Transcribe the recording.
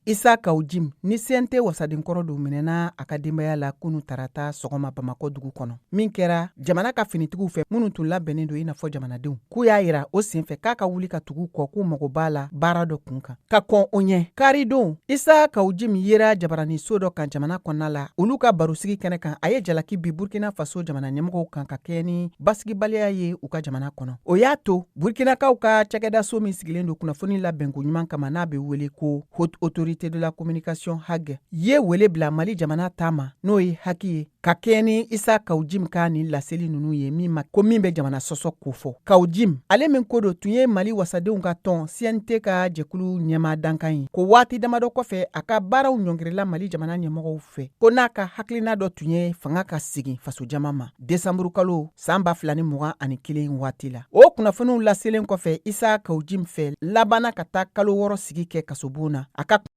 Isa Kaw Jim ni CNT wasadenkɔrɔ don, minɛna a ka denbaya la kunu tarata sɔgɔma Bamakɔ dugu kɔnɔ, min kɛra jamana ka finitigiw fɛ minnu tun labɛnnen don i n'a fɔ jamanadenw. K'u y'a yira o senfɛ k'a ka wuli ka tugu kɔ, k'u mago b'a la baara dɔ kun kan. Ka kɔn o ɲɛ, karidon, Isa Kaw Jim yera jabaraniso dɔ kan jamana kɔnɔna la. Olu ka barosigi kɛnɛ kan, a ye jalaki bin Burkina Faso jamana ɲɛmɔgɔw kan ka kɛɲɛ ni basigibaliya ye u ka jamana kɔnɔ. O y'a to Burkinakaw ka cakɛdaso min sigilen don kunnafoni labɛnko ɲuman kama, n'a bɛ wele ko Haute Autorité de la Communication, HAC, ye wele bila Mali jamana ta ma, n'o ye HAC ye, ka kɛɲɛ ni Isa Kaw Jim ka nin laseli ninnu ye, min ma ko min bɛ jamana sɔsɔ kofɔ. Kaw Jim, ale min ko don tun ye Mali wasadenw ka tɔn CNT ka jɛkulu ɲɛmaa dankan ye, ko waati damadɔ kɔfɛ a ka baaraw ɲɔngirila Mali jamana ɲɛmɔgɔw fɛ, ko n'a ka hakilina dɔ tun ye fanga ka segin fasojama ma desanburukalo san 2021 waati la. O kunnafoniw laselen kɔfɛ Isa Kaw Jim fɛ, labanna ka taa kalo 6 sigi kɛ kasobon na a ka.